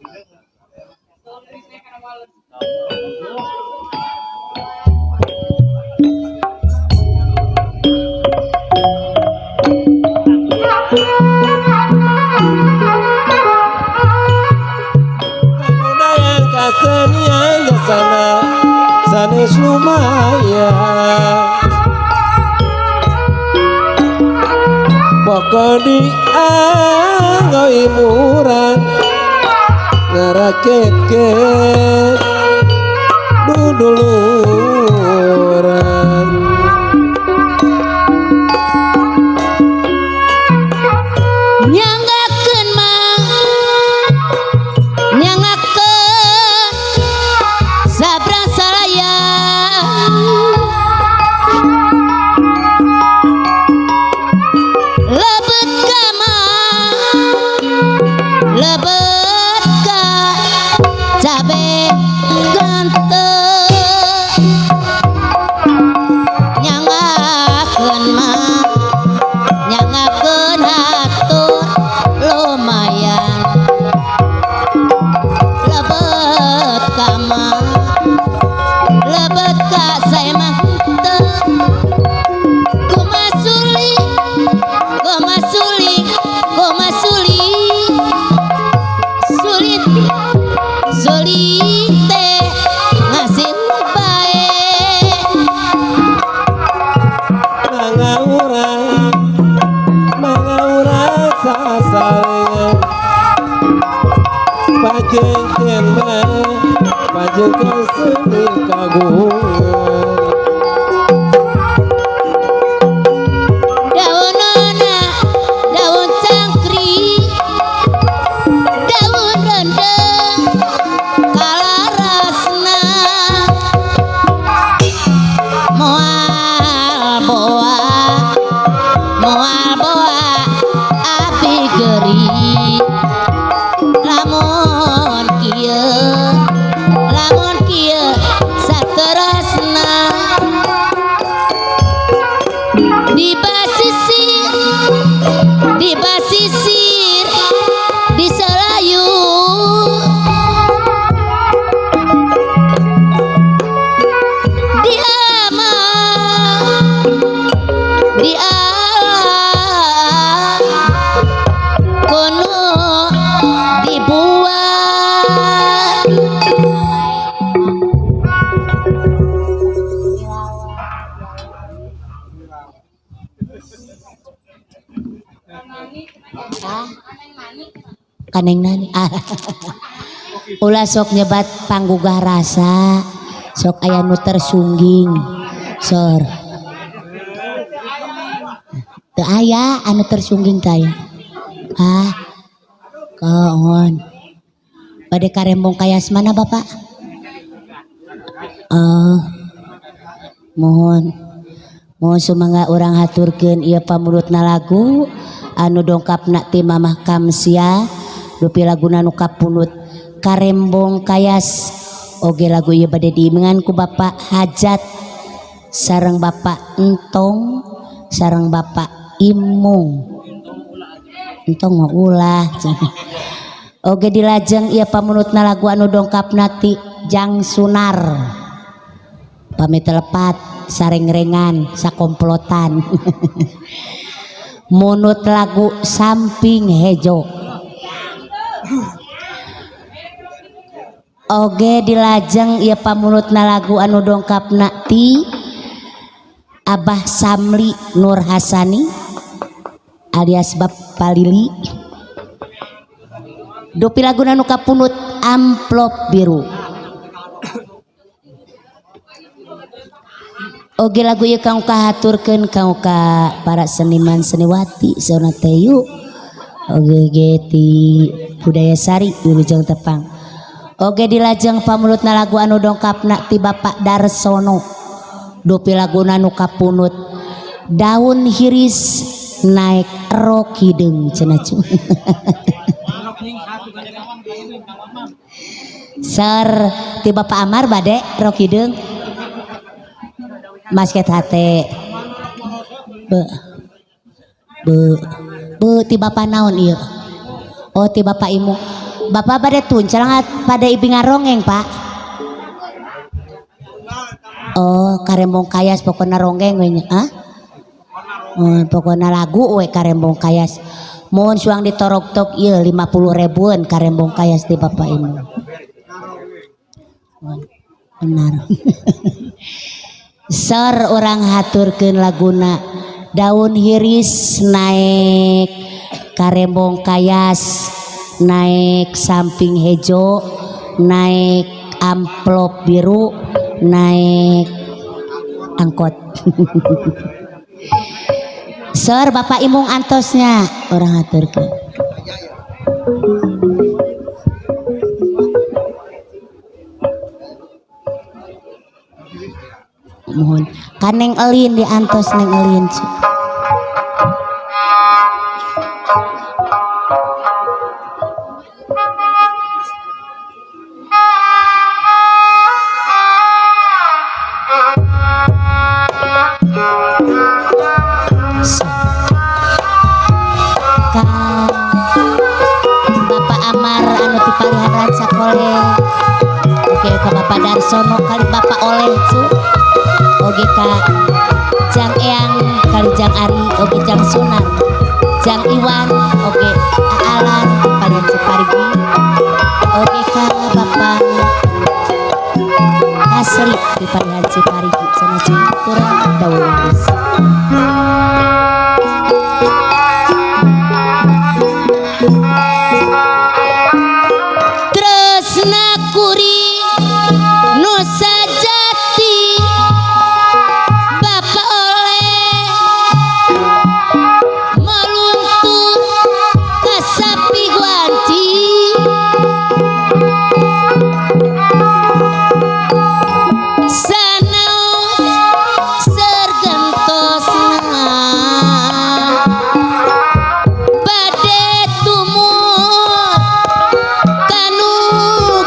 Kabudayan kasenian jasana sanes lumayan. Pokok dianggo hiburan ngaraketkeun duduluran. Nyanggakeun mah nyanggakeun sabrang salaya lebet ka mah lebet ka cabe ganteng nyanggakeun mah nyanggakeun hatur lumayan lebet ka mah lebet ka saya mah henteu kumaha suli kumaha suli kumaha suli sulit sulit teh ngasih bae. Mangga urang mangga urang sasarengan pajengkeun mah pajengkeun seni kagungan. Daun nona daun cangkrik daun rendeng kalarasna moal boa moal boa api gering lamun kieu lamun kieu saterasna di basisir di basisir di Selayu di ama di alam kono dibuat. Kaneng nani ulah sok nyebat panggugah rasa sok aya nu tersungging sor teu aya anu tersungging teh aya ah kaon bade karembong kayas mana Bapak? Oh, mohon mohon sumangga urang haturkeun ieu pamulutna lagu anu dongkapna ti Mamah Kamsia dupi laguna nu kapunut Karembong Kayas. Oge lagu ieu bade diimingan ku Bapak Hajat sareng Bapak Entong sareng Bapak Imung. Entong mah ulah. Oge dilajeng ieu pamunutna lagu anu dongkapna ti Jang Sunar. Pamit telepat sarengrengan sakomplotan. Munut lagu Samping Hejo. Oge dilajeng ieu pamunutna lagu anu dongkapna ti Abah Samli Nur Hasani alias Bapak Lili. Dupi laguna nu kapunut Amplop Biru. Oge lagu ieu kang kahaturkeun kang ka para seniman seniwati sauna teh yuk. Oge ge ti Budaya Sari Wilujeng Tepang. Oge dilajeng pamulutna lagu anu dongkapna ti Bapak Darsono. Dupi laguna nu kapunut Daun Hiris Naik Rok Hideung cenah cu. Ser ti Bapak Amar bade rok hideung. Basket hate. Be. Be. Be ti Bapak naon ieu? Oh ti Bapak Imu. Bapak pada tuncelang pada ibi ngarongeng Pak. Oh, Karembong Kayas pokokna ronggeng we nya. Hah? Oh, pokokna lagu we Karembong Kayas. Mohon suang ditorok-tok ieu 50 ribuan Karembong Kayas di Bapak ini. Benar. Sor orang haturkeun laguna daun hiris naik Karembong Kayas, naik samping hejo, naik amplop biru, naik angkot. Sor Bapak Imung antosnya orang haturkeun. Mohon kaneng elin di antos neng elin. Ka Bapak Amar anu ti Palihan Rancakole. Oke ka Bapak Darsono kali Bapak Oleh cu. Oke ka Jang Eyang kali Jang Ari, oke Jang Sunar, Jang Iwan, oke Aalan Palihan Ciparigi. Oke ka Bapak Asri di Palihan Ciparigi sana turun daun hiris. Tresna kuring nu sajati Bapak oleh meluntur ka sapi guanci sanaos sergentosna bade tumut kanu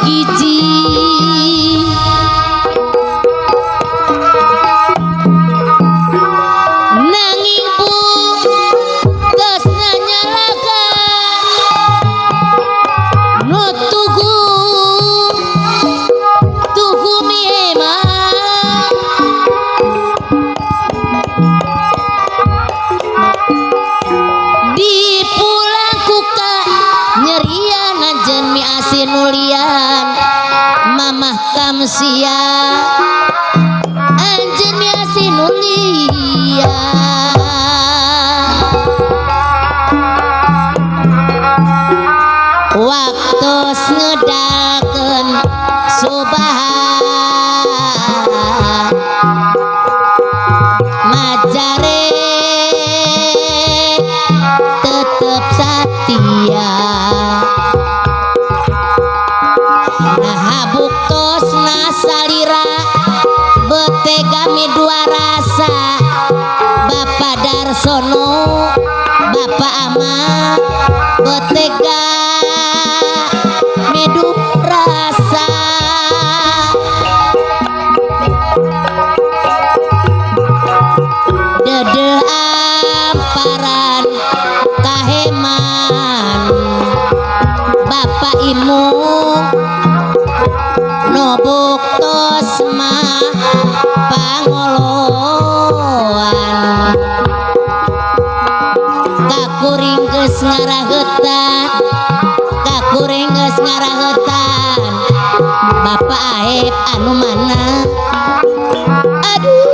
giji nanging buktos nyalakan nu tugu tugu mieman di pulang kuka nyerian anjeun mi asin nulian mamah kamsia anjeun mi asin nulian waktos ngedalkeun subahan majare tetep satia nah buktosna salira bete kami dua rasa Bapak Darsono Bapak Amar betega medu rasa dede amparan kaheman Bapak Imung no buktos mah pangoloan kakuring geus ngarahetan kakuring geus ngarahetan Bapak Aep anu mana aduh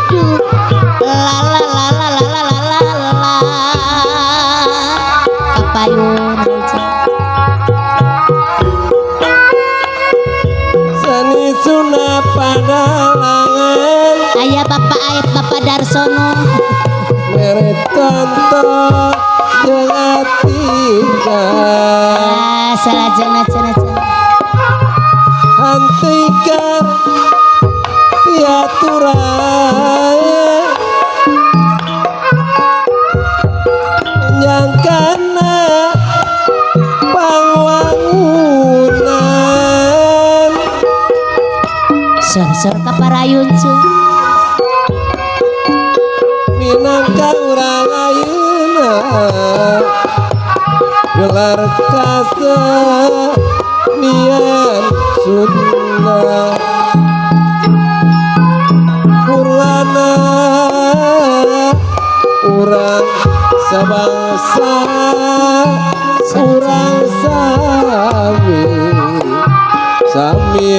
duh la la la la la la la la la kapayun Seni sunah padalangan aya Bapak Aep Bapak Darsono mere contoh jeung atika ah salajengna cenah cenah hantikar tiaturan nyangkana pangwangunan sor-sor kaparayun cu minangka urang ayeuna Gelar kasenian Sunda Purwana urang sabangsa urang sami sami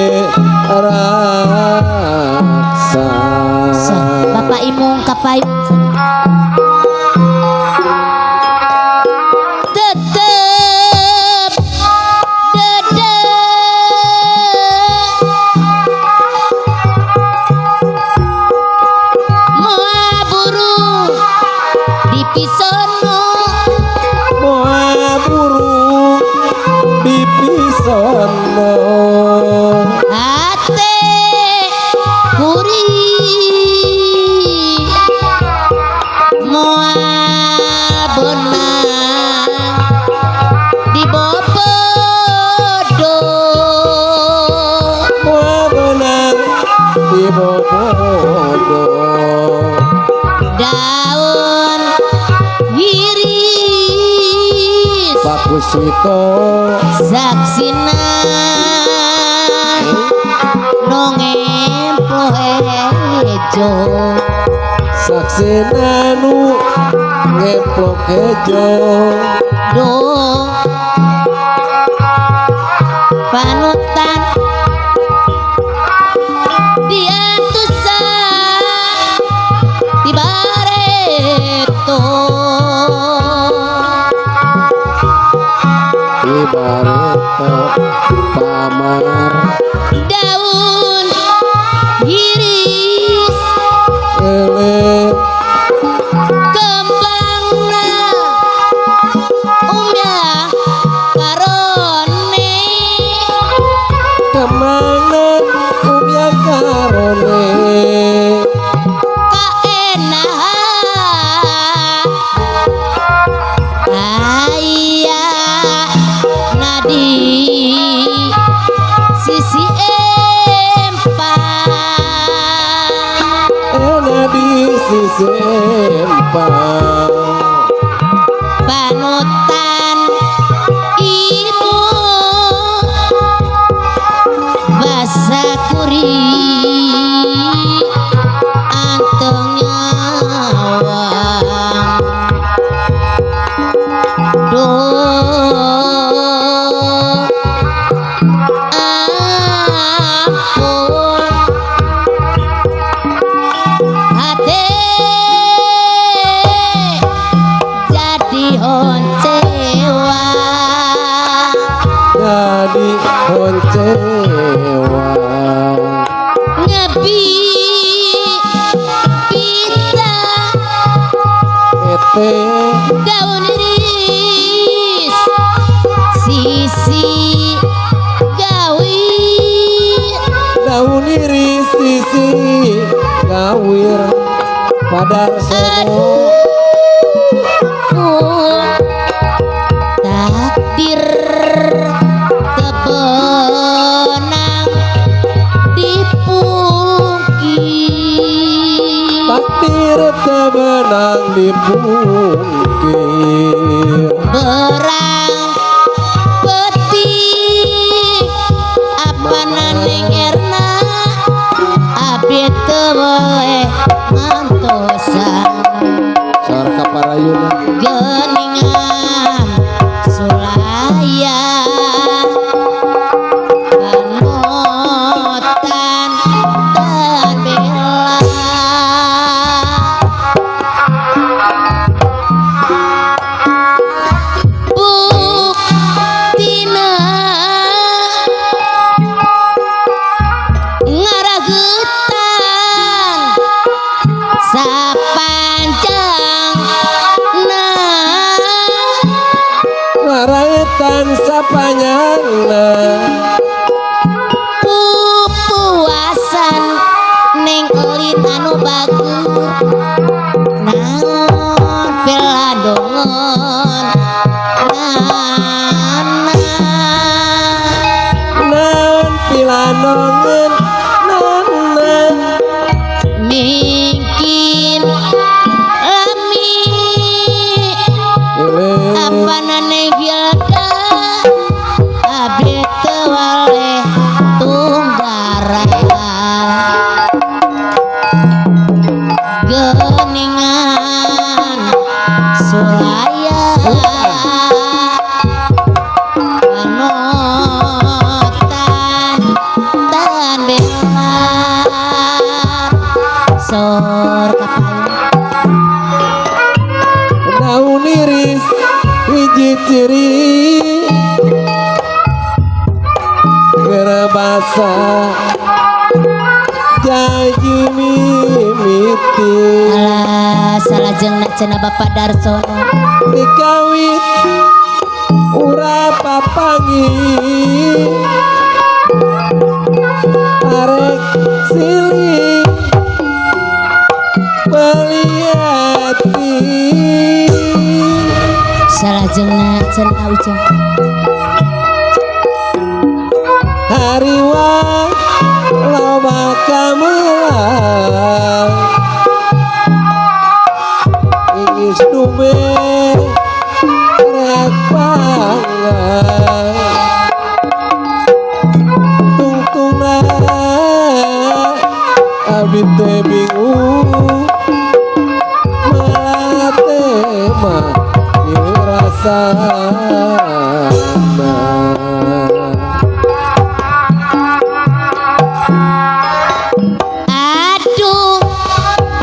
raksa. Bapak Imung kapayun tetep dede moa buru dipisono Moa buru dipisono hate kuri moa benang dibobodo Moa benang dibobodo daun iris Pak Kuswito saksina nu ngemplo hejo saksina nu ngemplok hejo do panutan diantusan di bareto Ibareto pamar daun iris ele kembangna umya karone kemana umya karone kaenahan aya nadi sisi empang ena di sisi empang panutan ibu basakuri anteng nyawang duh ampun hate jadi honcewa jadi honcewa ngebi pita ete daun iris sisi gawir daun iris sisi gawir Padarsono aduh takdir tebenang dipungkir takdir tebenang dipungkir berang petik apa naning erna abdi teu boleh ngantosan Saur kaparayuna geningan sulaya panutan dan bela buktina ngaragetan sapanjang ngaraetan sapanjangna pupuasan ning elit anu bagus naon piladongon nana naon pilanongen nana mingkin lami ele apa nane gilna Sulaya Panotan tan belar sor kapayun. Daun iris hiji ciri keur basa janji mimiti. Alah, salajengna cenah Bapak Darsono. Dikawit ura papanggih arek silih beliati. Salajengna cenah Ujang. Hariwa loba kamelang ingis dume rek pangang tungtungna abdi teh bingung melate mah ieu rasana. Aduh,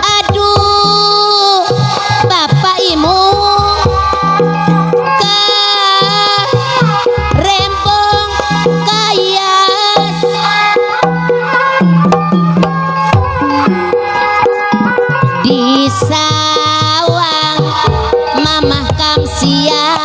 aduh, Bapak Imu ke rembong kayas di sawang mamah kamsia.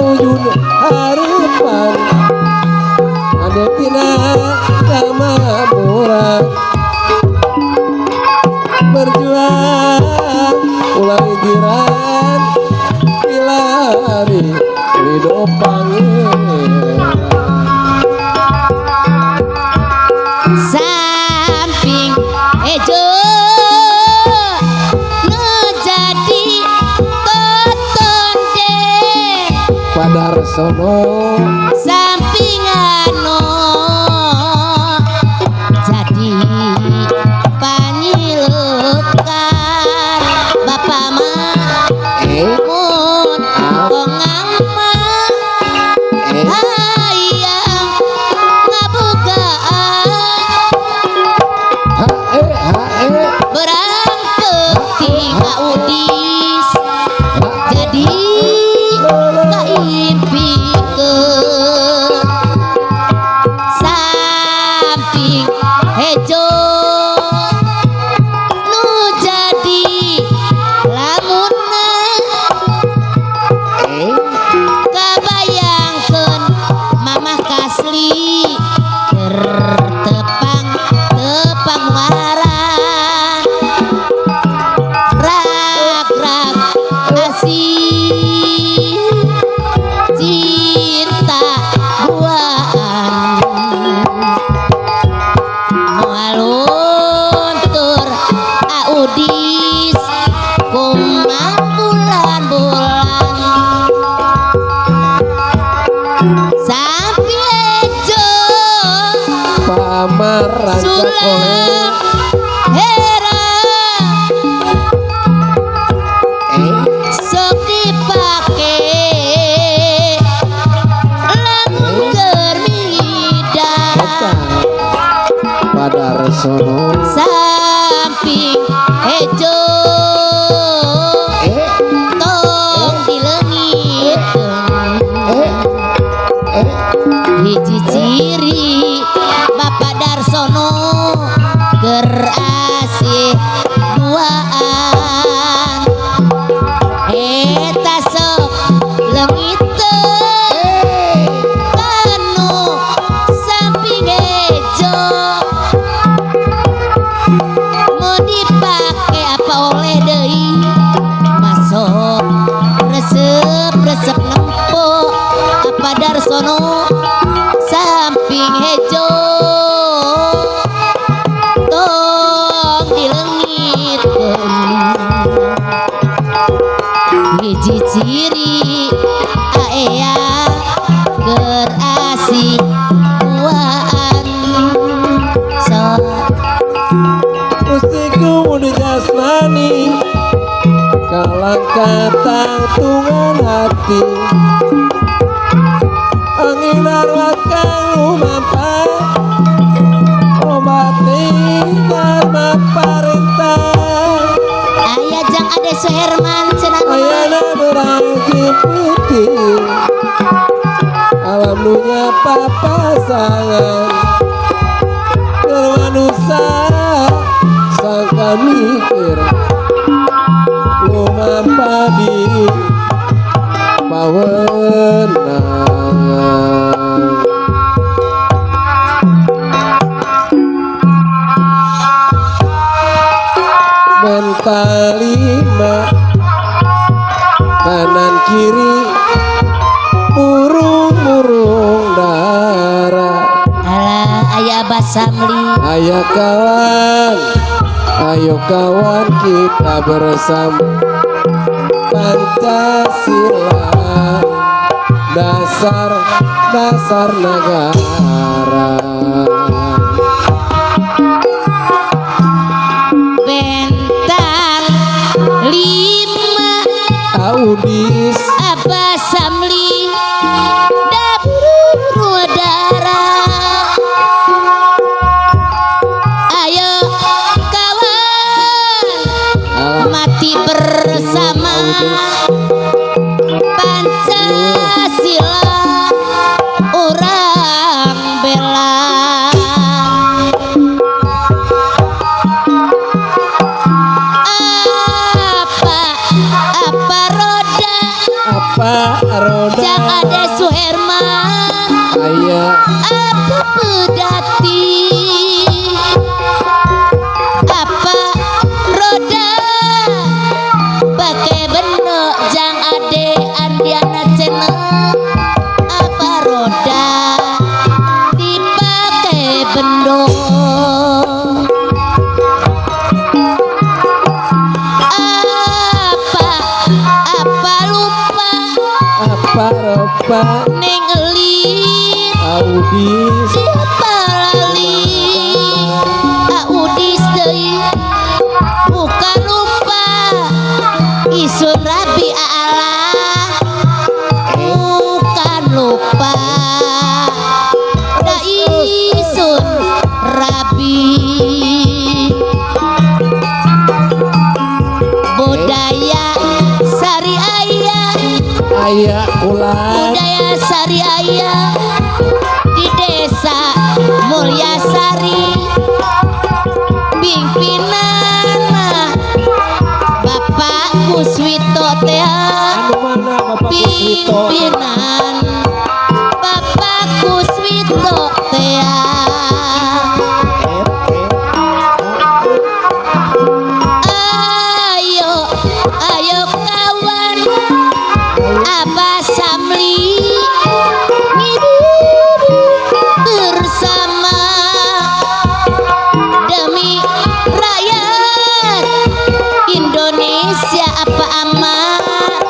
Wujud harapan anu tina kamakmuran. Berjuang ulah jiran milari ridho pangeran. Samping hejo nu jadi totonde, Padarsono samping anu jadi panyilukan bapak mah eh mun Ah. kongang mah eh hayang ngabukaan ha eh ha eh berang peuting kaudis ha jadi kaimpikeun. Samping hejo nu jadi lamunna eh kabayangkeun mamah kasli keur tepang tepang waran rak rak asih cinta duaan moal luntur audis kumaha bulan-bulan. Sapi ejo pamaran sulam hera eh sok dipake lamun keur eta midang. Padarsono Samping hejo eh tong dileungitkeun eh eh hiji ciri Bapak Darsono keur asih duaan eta sok leungiteun eh kanu samping hejo mau dipake apa oleh deui masuk resep resep nempo apa Darsono. Samping hejo tong dileungitkeun hiji ciri aea keur asih duaan so. Gustiku mudi jasmani kalangka tangtungan hati angin arwah kang lumampa obati dharma parentah. Aya jang Ade Suherman cenah. Ayana berangki putih alam dunia papasangan bermanusia sangka mikir lumampa di pawenangan. Mental lima kanan kiri murung-murung darah. Alah aya Abah Samli. Ayo kawan, ayo kawan kita bersama Pancasila dasar dasar negara. Bentang lima Audis Abah Samli dapur darah. Ayo kawan Alah, mati bersama Pancasila urang bela. Apa apa roda Ade Suherman aya apa pedati apa roda pakai benok jang ade Andiana channel apa roda dipakai bendo apa apa lupa apa ropa neng elit Audis siapa lali Audis deui bukan lupa isun rabi Allah bukan lupa da isun rabi budaya sari aya aya ulan budaya sari aya di desa Mulyasari pimpinan Bapak Kuswito teh anu mana Bapak Kuswito pimpinan Bapak Kuswito teh. Ayo ayo kawan Abah Samli bersama demi rakyat Indonesia apa amat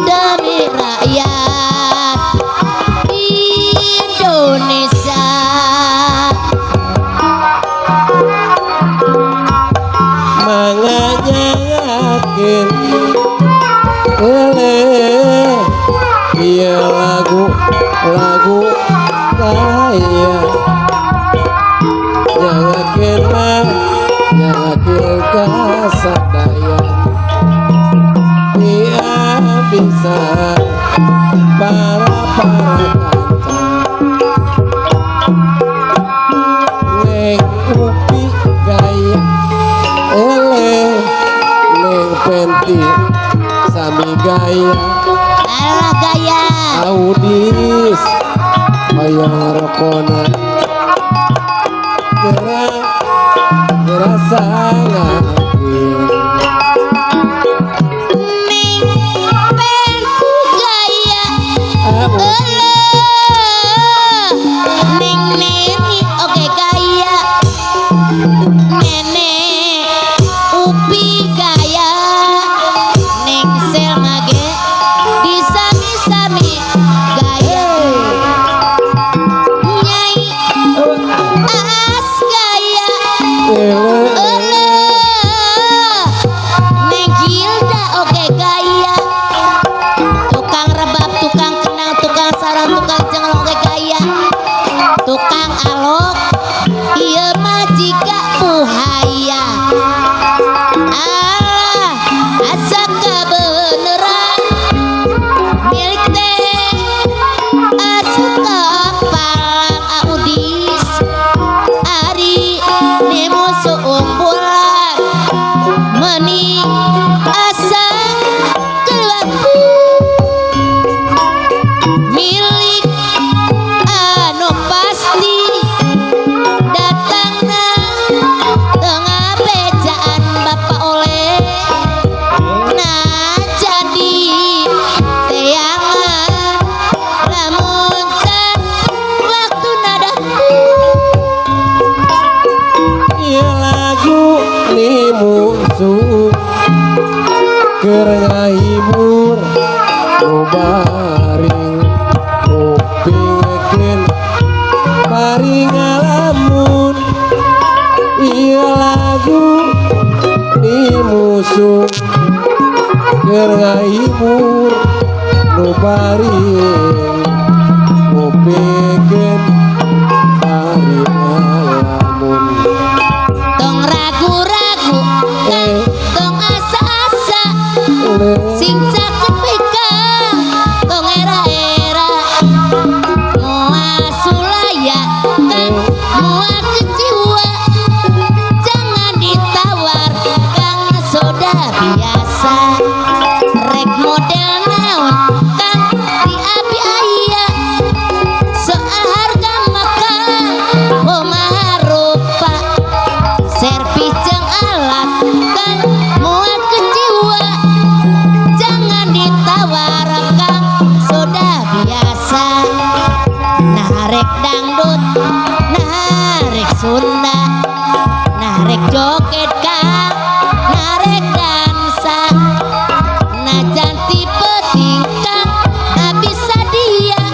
demi rakyat Indonesia. Manganyakeun eleh ieu lagu lagu kaya nyangakeun mah nyangakeun kasadaya dia bisa para para kanca neng upi gaya eleh neng penti sami gaya Alah gaya Audis hoyong rokona gera gera sangakeun ning penti gaya Elah ning neni oke gaya nenek upi gaya ning Selma ge disami-sami gaya nyai aas gaya eleh Elah neng Gilda oke gaya tukang rebab tukang kenang tukang sarang tukang jenglong oke gaya tukang alok ieu mah jiga buhaya alah asa kebeneran milik teh asa kapalang Audis Ari nemo seumbulan meni asa keluarga milik anu pasti datangna tengah bejaan bapak oleh nah jadi teangan lamun can waktu nada ieu lagu ni musuh keur ngahibur nu baring kupingkeun bari ngalamun ieu lagu ni musuh keur ngahibur nu baring kupingkeun bari ngalamun tong ragu-ragu eh tong asa-asa le sing caket pika tong era-era moal sulaya kang moal kecewa jangan ditawar kang sudah biasa rek model naon kang di abi Rek dangdut, nah rek Sunda, nah rek joget Kang, nah rek dansa. Najan tipe tingkang, abi sadia,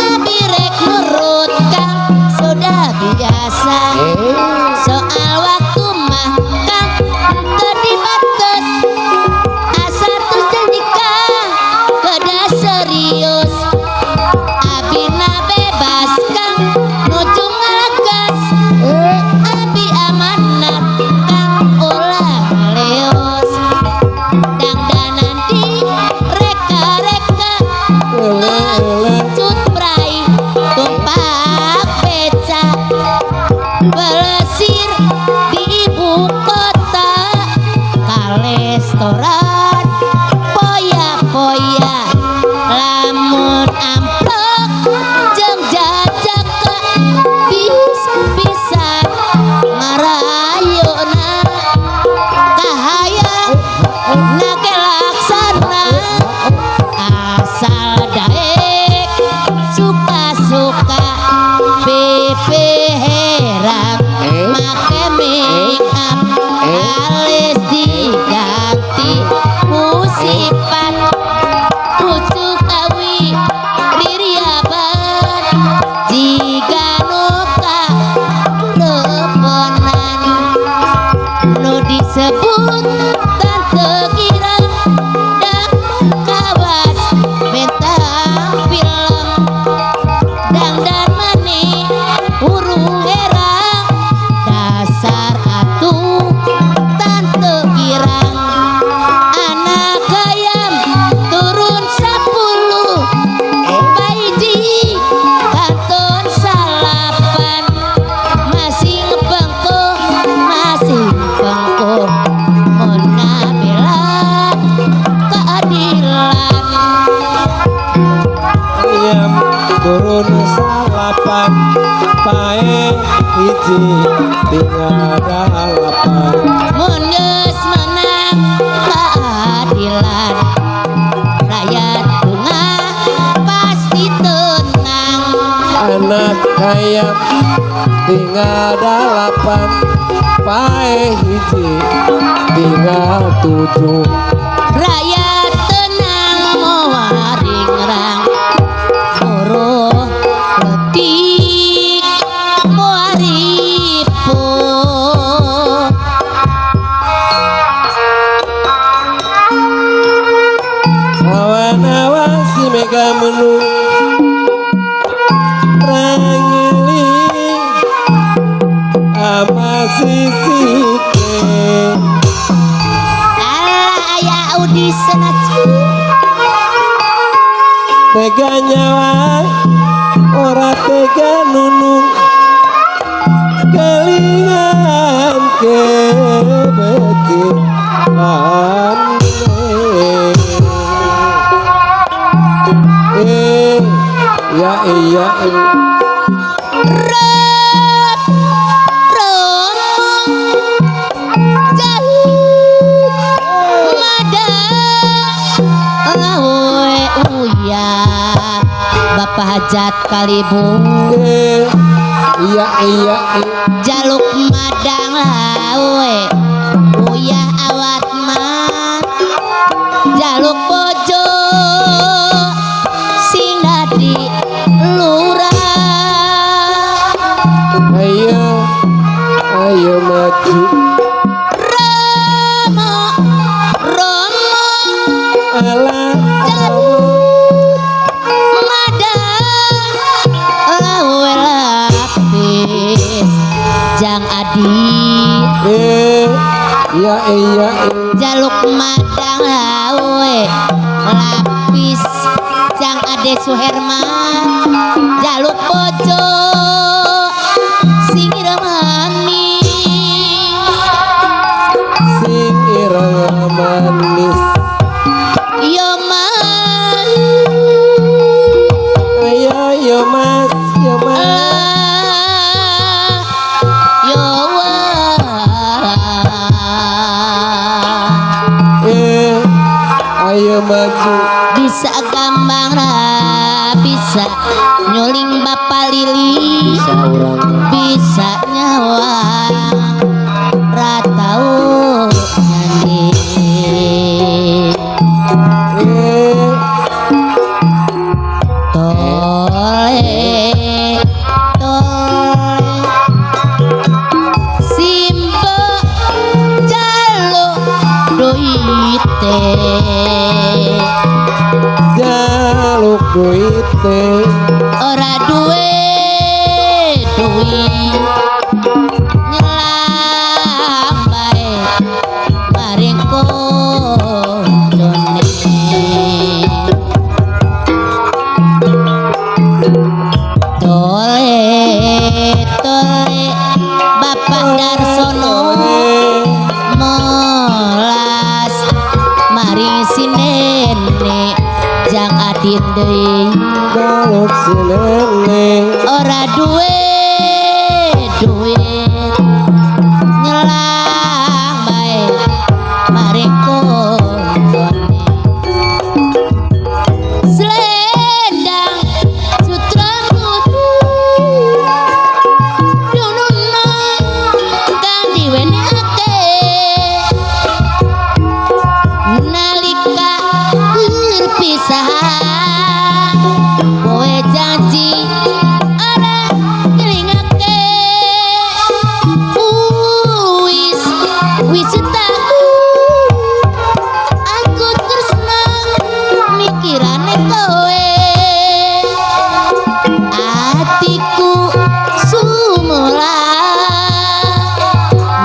abi rek nurut Kang, sudah biasa. Soal waktu mah Kang, teu dibates, asal terus janji Kang, kedah serius. Abina bebas Kang, nuju ngalagas, abi amanat Kang, ulah leos. Dangdanan di reka-reka, cut prai tumpak beca, pelesir di ibu kota, ka restoran poya-poya, lamun amplop jeung jajaka bis-bisan ngarayuna, kahayang nage laksana, asal daek suka-suka, pipi herang make make up, alis diganti ku sifat, pucuk awi ririaban, jiga nu kareponan, nu disebut Tante Girang, dan kawas bentang film, dangdan mani hurung herang, dasar atuh Tante Girang. Anak hayam turun 10, baiji kanton 9, masing bengkoh masing bengkoh, mun ngabela keadilan. Ayam turun 9, pae 1 tinggal 8. Mun geus menang keadilan, rakyat bungah pasti tenang. Anak hayam tinggal 8, pae 1 tinggal 7. Rakyat tenang moal ringrang, buruh leutik moal ripuh. Awan-awan si mega mendung rangiling ama sisike. Alah aya audisi Tega nyawa ora tega nunung, kelingan kebecikan. Ya iya Rot romo jahit madang lawe uyah, Bapak Hajat Kalibu. Iya iya jaluk madang lawe uyah awat man, jaluk bojo sing dadi lurah. Ayo ayo maju Romo romo ala jaluk madang lawe lapis jang adi. Iya iya jaluk madang lawe lapis jang ade Suherman, jaluk bojo sing manis, sing ireng manis. Yo mas ayo yo mas yo mas yo wah. Ayo maju bisa gampang ra bisa Bisa nyuling Bapak Lili. Bisa urang. Bisa nyawang ratau nyandi. Eh. Tole tole simbo jaluk duite. Jaluk duite. Ora duwe duit nyelang bae maring koncone. Tole tole Bapak Darsono melas maring si nenek jang adit deui. Jaluk si nenek. Ora duwe duit nyelang bae maring koncone. Selendang sutra putih dunono kang diwenehake nalika perpisahan kowe janji ora ngelingake. Wis wis cintaku aku tresna mikirane kowe atiku sumula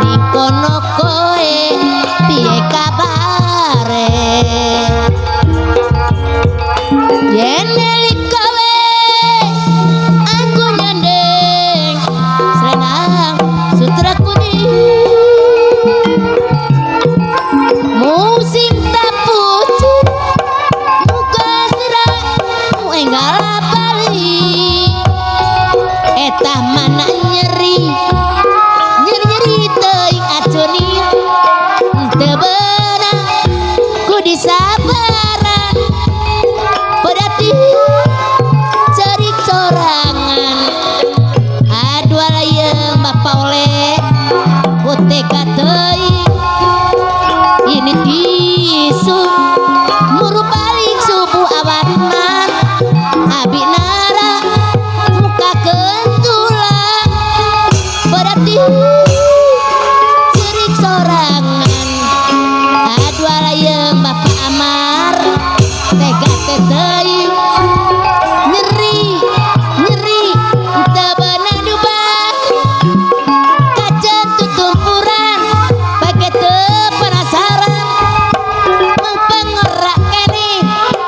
mikono kowe piye kabare yen eling kowe aku nyandeng selendang sutra kuning musing tak puji muka serah enggal bali eta mana nyeri nyeri nyeri teuing acuni teu beunang ku disabaran berarti cerik sorangan aduh alayeng bapak oleh ku tega teuing ini tisu muru balik subuh awan abi nara muka kentulan berarti cerik sorangan aduh alayeng bapak Amar tega teuing nyeri nyeri teu beunang dubah kaca tutumpuran pake teu penasaran mengpengerak kene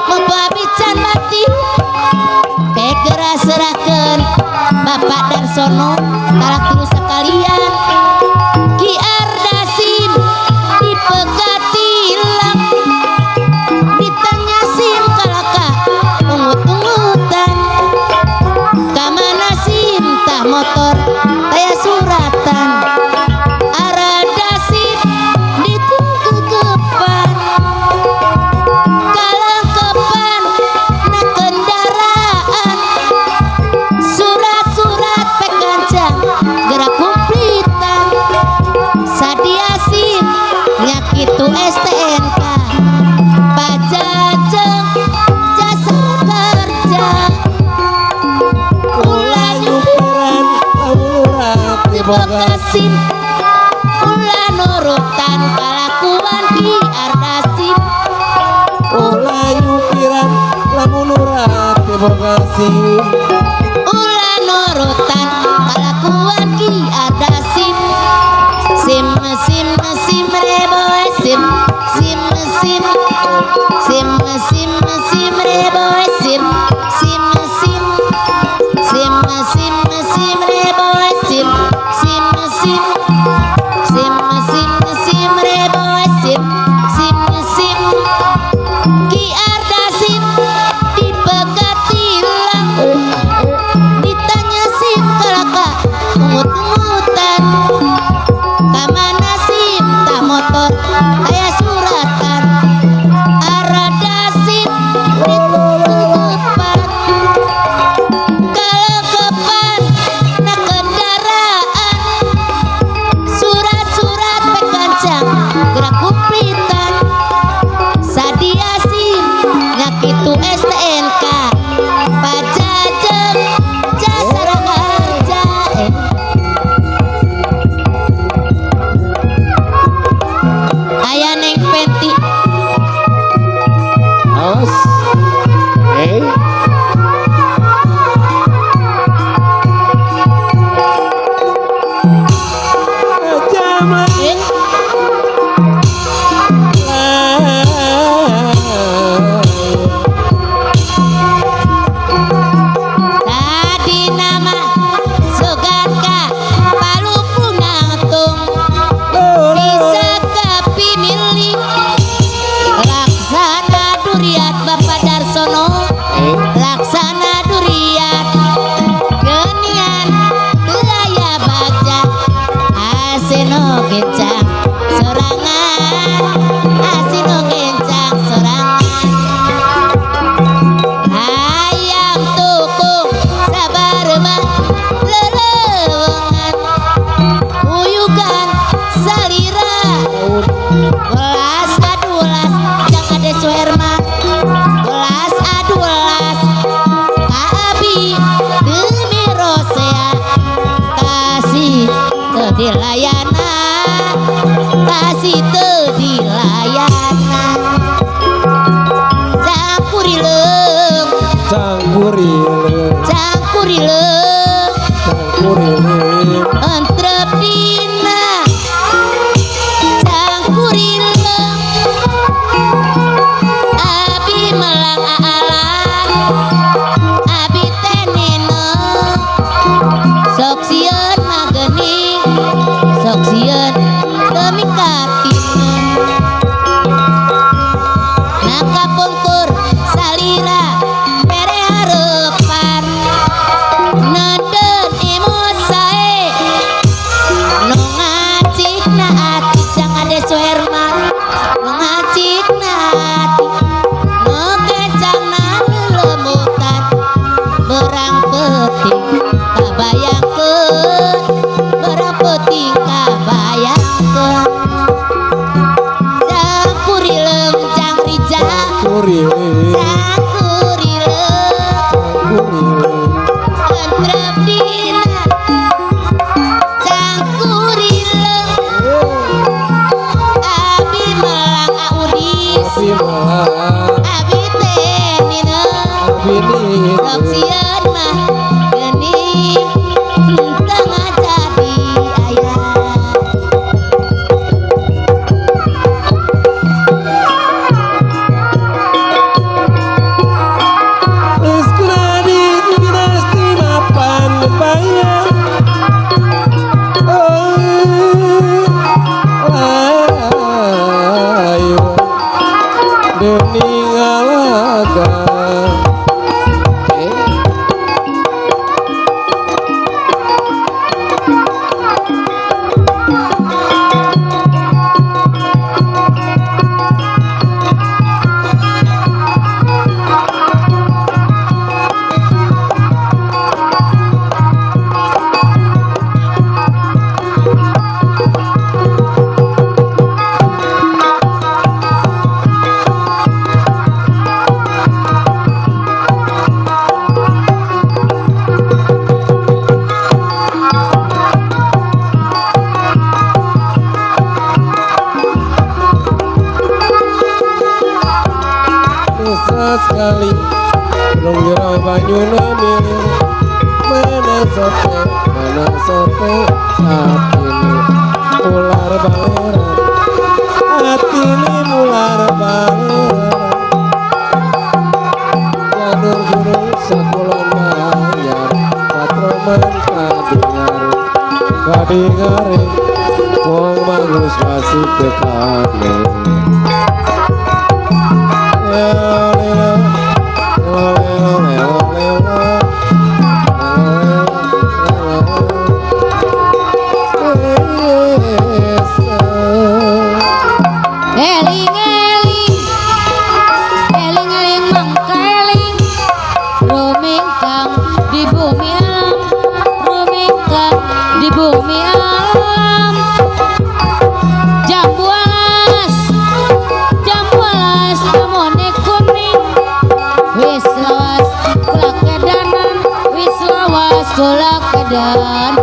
membabican mati pegera serahkeun Bapak Darsono talak tilu sekalian Ki Ardasim dipegatilang ditanya sim kalaka ungut-ungutan kamana sim tah motor taya suratan Aradasim ditungkekepan kalengkepan na kendaraan surat-surat pekancang gerak kumplitan sadiasim nyakitu STNK pajajeng jasa kerja ulah Nyupiran lamun ora boga. Bekasim ulah nurutan kalakuan Ki Ardasim. Ulah nyupiran lamun ora boga SIM. Ulah nurutan kalakuan Ki Ardasim. Sim sim sim reboe sim sim sim sim sim sim reboe sim sim sim sim sim sim reboe sim sim sim sim sim sim reboe sim sim sim Ki Ardasim dipegatilang. Eh. durian genian teu aya bagja aseno kencang sorangan asino kencang sorangan hayam tukung sabar mah lelewongan uyugan salira welas adulas jang Ade Suherman welas adulas ka abi demi rosea kasih teu dilayana kasih teu dilayana cangkurileung Cangkurileung cangkurileung cangkurileung entrep dina cangkurileung abi melang aalan abi teh nino sok sieun mah geuning sok sieun demi katine nakapungkur salira mere harepan nenden imut sae nu ngacikna ati jang Ade Suherman nu ngacikna ati nu kencangna lelemutan berang peuting kabayangkeun berang peuting kabayangkeun cangkurileung jang Rija Cangkurileung cangkurileung cangkurileung entrep dina cangkurileung abi melang audis abi melang abi teh nina abi nina sok sieun mah geuning teu ngajadi aya. Geus kunadi dinasti mapan bayar layu demi ngalaga. Susah sekali belum jero banyune milir mana sote atine ular baleran atine ular baleran janur gunung sakulon bayar patroman kadingare kadingare wong mangus masih tekane. Eling-eling, eling-eling mangkeling, rumingkang di bumi alam, rumingkang di bumi alam. Jambu alas, jamone kuning, wis lawas kula kedanan, wis lawas kula kedanan.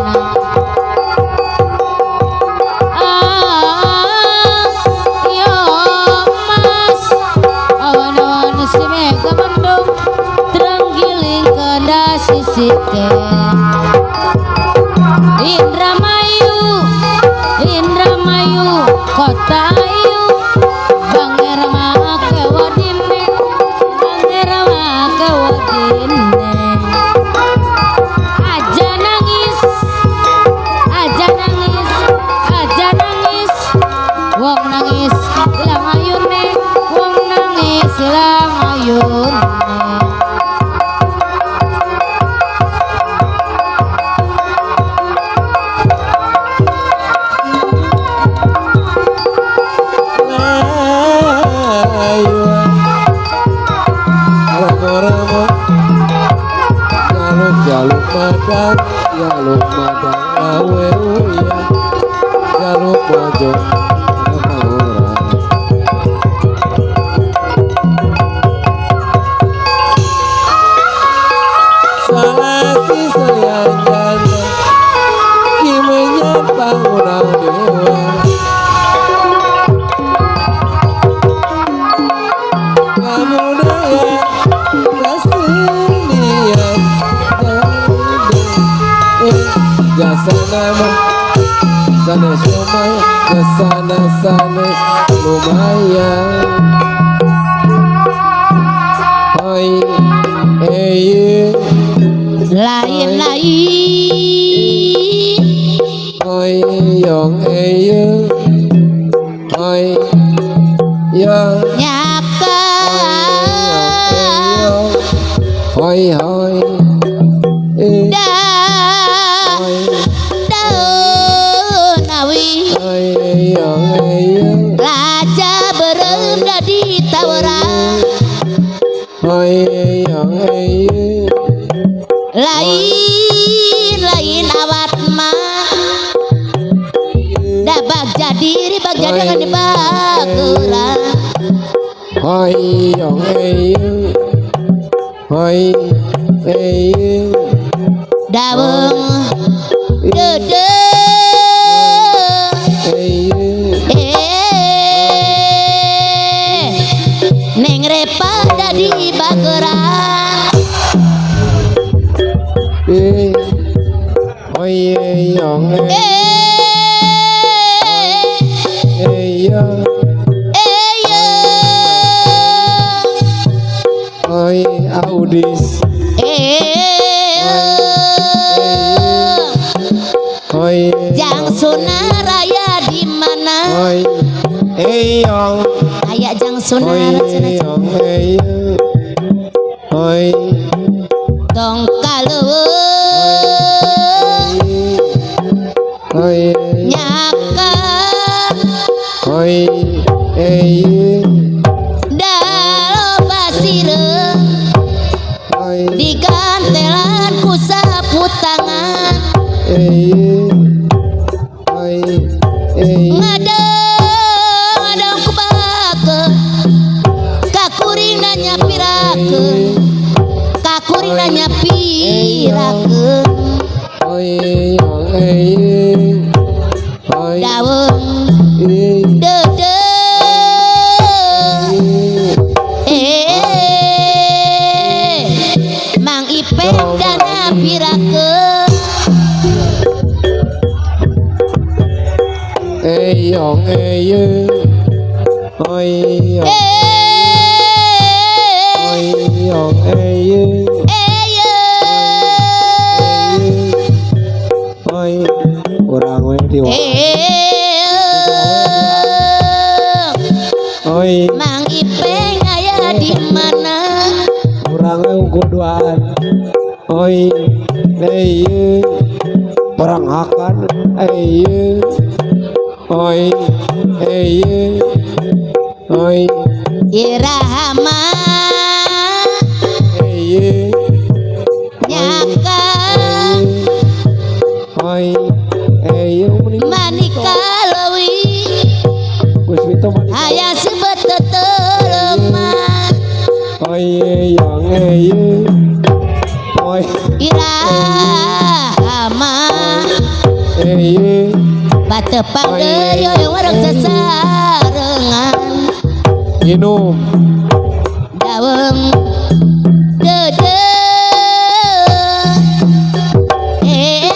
Indramayu, Indramayu, kota ayu, Banger make wadine, banger make wadine. Aja nangis, aja nangis, aja nangis, wong nangis ilang ayune, wong nangis ilang ayune. Jaluk madang, jaluk madang lawe uyah, jaluk bojong kalurah. Salasi selian janda, ki menyapa urang dewa. Kabudaya kesenian jasa nama sanes lumayan, jasana sanes lumayan. Hoi eh Lain lain hoi yong eh hoi ya nyaka hoi hoi eh da hoi nawi hoi yong eh raja berem dadi tawaran hoi yong eh lain lain awat mah da bagja diri bagja dengan dibageran hoi yong eh hoi eh daweng dede eh eh neng repa dadi bageran eh hoi yong eh eh eh ya eh ye hoi audis eh hoi Jang Sunaraya di mana? hoi eh yong Aya Jang hoi Sunara cenah yong eh hoi tong kaleuweung hoi nyaka hoi eh dalo pasireung hoi digantelan ku sapu tangan eh hoi eh ngadang ngadang ku bake kakuring nanya pirakeun kakuring nanya pirakeun hoi yong eh hoi daweung eh dede eh Mang Ipeng dana pirakeun eh yong eh hoi yong eh hoi yong eh eh ye hoi urang we di eh hoi Mang Ipeng aya di mana urang we unggul duaan hoi eh perang hakan eh hoi eh hoi Irahama eh nyaka hoi eh manika lewi geus wito manika hayang sebet teteleman hoi yong eh hoi Irahama eh patepang deui hoyong wareg sasarengan minum daweng dede eh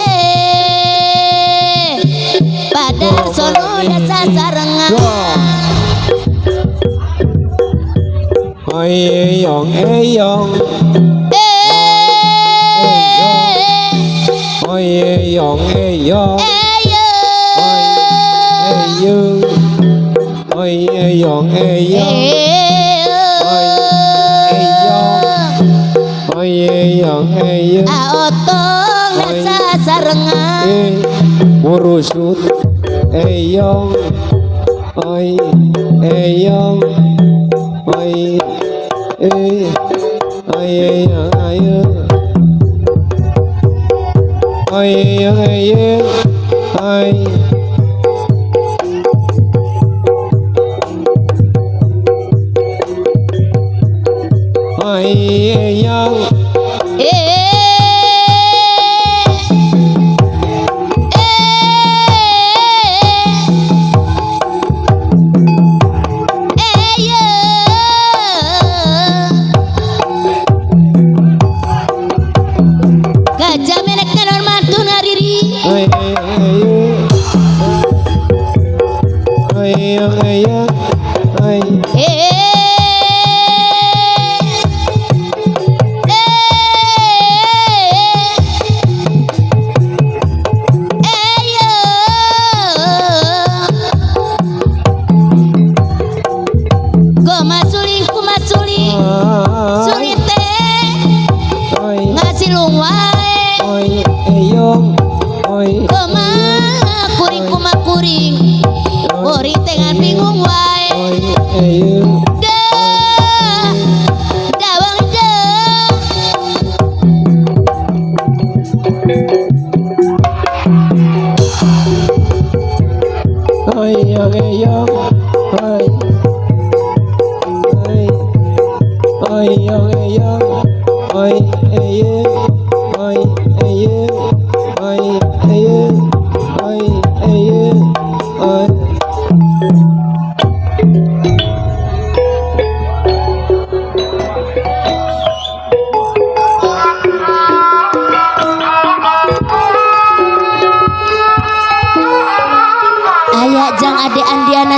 padar sono da sasarengan hoi yong eh yong eh hoi yong eh yong eh ye hoi eh yo hoi yong eh yong eh hoi yong eh yo aotong da sasarengan eh murusut eh yong hoi eh yong hoi eh hoi yong ayo Ay ay ay ay yang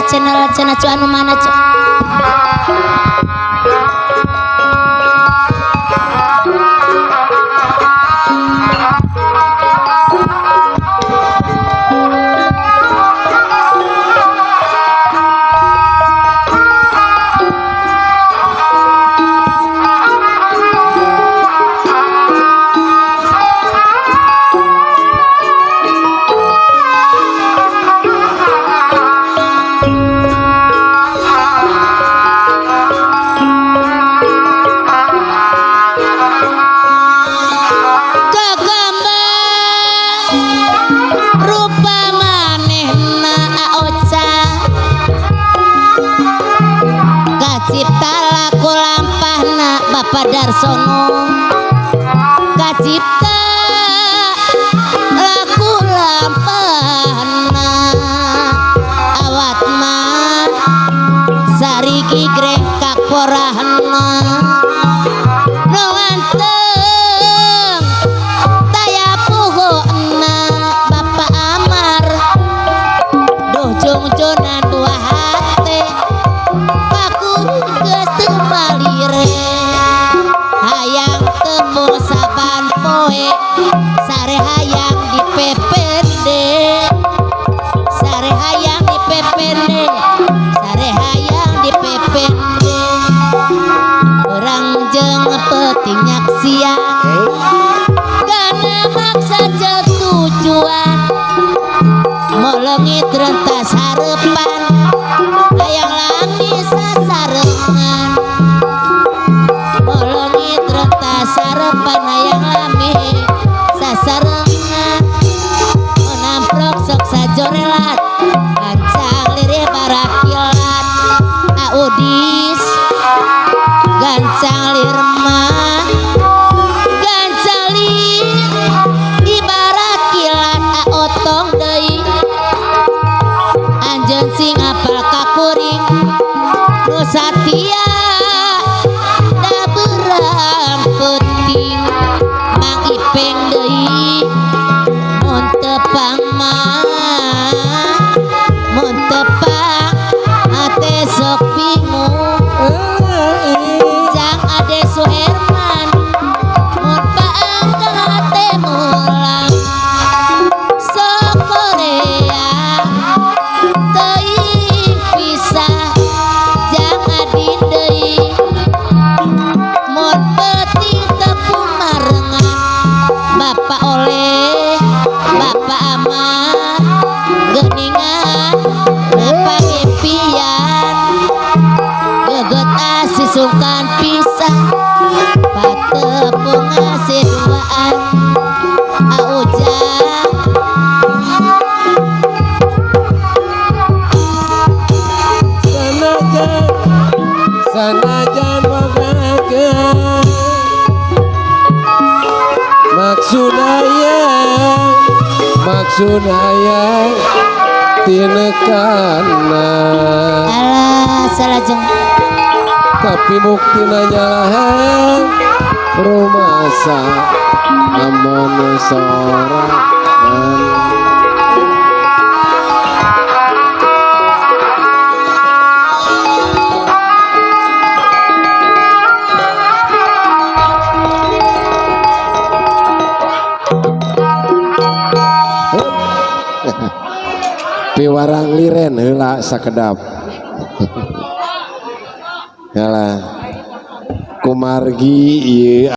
Channel channel cu anu mana cu Bapak Darsono kacipta laku lampahna awat mah sariki greng kaporahna nu nganteng taya puhuna Bapak Amar duh jungjunan dua hate paku geus teu malire hayang tepung saban poe sare hayang di PPD sare hayang di PPD sare hayang di PPD urang jeung peuting nyaksian kana maksa jeung tujuan moleungit rentas harepan hayang lami sasarengan molongit rentas harepan hayang lami sasarengan menamprok sok sajorelat gancang lirih barakilat audis gancang lir mah gancang lir ibarat kilat aotong deui anjeun sing apal ka kuring nu satia da beurang peuting Mang Ipeng deui mun tepang mah mun tepang ate sok bingung jang Ade Suherman mun paang ka hate mulang sok Korea teuing pisah jang Adin deui mun peuting tepung marengan Bapak Oleh Bapak Amar geuningan napa impian geget asih sungkan pisah patepung asih duaan auja. Maksud hayang, maksud hayang tinekana. Alah salajeng. Tapi buktina nyalahan rumasa amon sorangan. Piwarang liren heula sakedap. Yalah kumargi ieu.